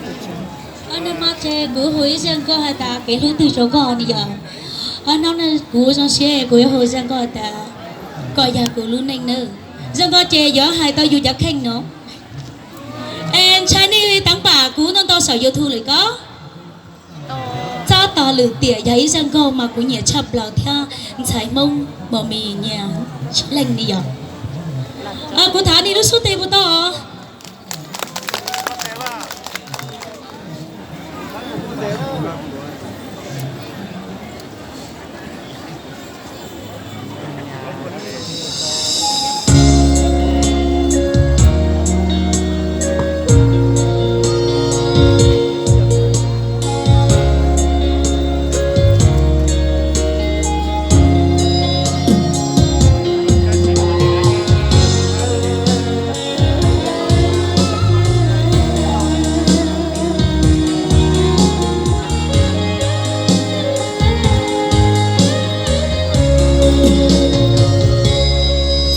Nag hmo ces kuv hu ib zaj nkauj has tas kev hlub twg rau koj ni yom. Hnub no kuv zoo siab kuv yuav hu zaj nkauj has tas koj yog kuv lub neej nawb. Zaj nkauj ces yuav hais tau yus cov kheej no. Es ntshai nej teev pam kuv ntau ntau saum YouTube lawm ko. Txhob tos lwm tiam yog ib zaj nkauj mas kuv nyiam tshaj plaws thiab ntxhais Hmoob Mos Mis nyiam tshaj leej li yom. Kuv thov nej lub xub tes puas tau os.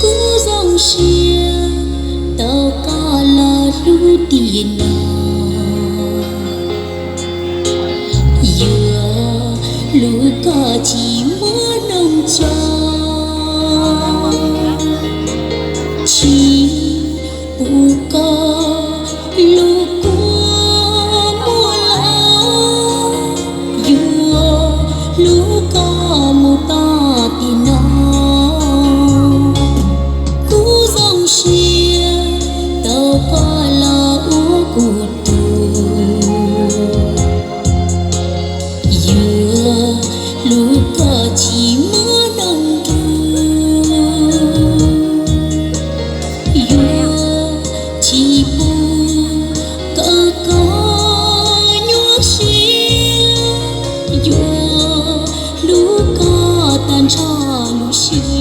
Kuv zoo siab tau koj los hlub tiam no, yuav hlub koj tsis muaj noog cog, tsis pub koj lub kua muag los, yuav hlub koj mus txog tiam no. Kuv zoo siab tau koj los ua kuv tug, yuav hlub koj tsis muaj noog nrug, yuav tsis pub koj koj nyuaj siab, yuav hlub koj tag nrho lub siab.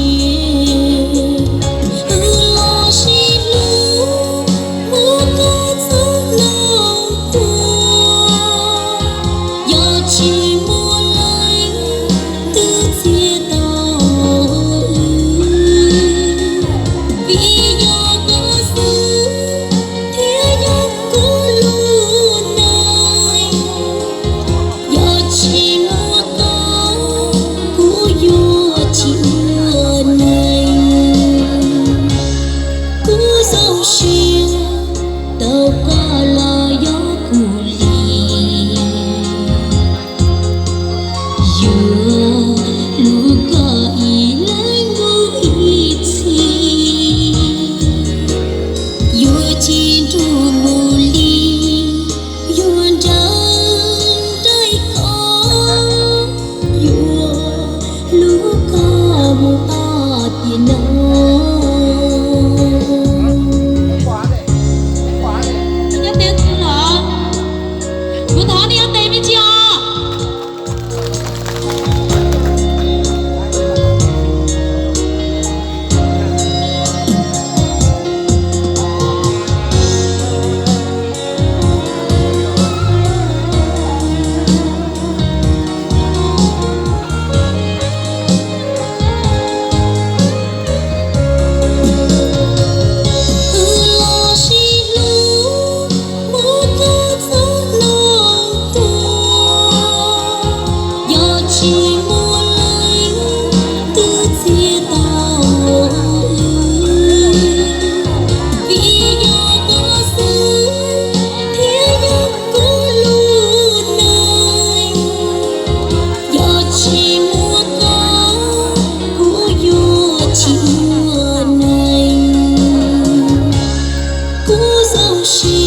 Wb los sib hlub mus kom txog hnub tuag, yog tsis muaj leej twg txiav tau wb, vim yog koj xwb thiaj yog kuv lub neej. Yog tsis muaj koj, kuv yuav tsis ua neej. Kuv zoo siab tau koj los yog kuv li, yuav hlub koj ib leeg mus ib txhis, yuav tsis nrug mus li, yuav nrawm nraim koj, yuav hlub koj mus txog tiam no. Nyob tes los, kuv thov nej nyob tes me ntsis os. Wb los sib hlub mus kom txog hnub tuag, yog tsis muaj leej twg txiav tau wb, vim yog koj xwb thiaj yog kuv lub neej. Yog tsis muaj koj, kuv yuav tsis ua neej. Kuv zoo siab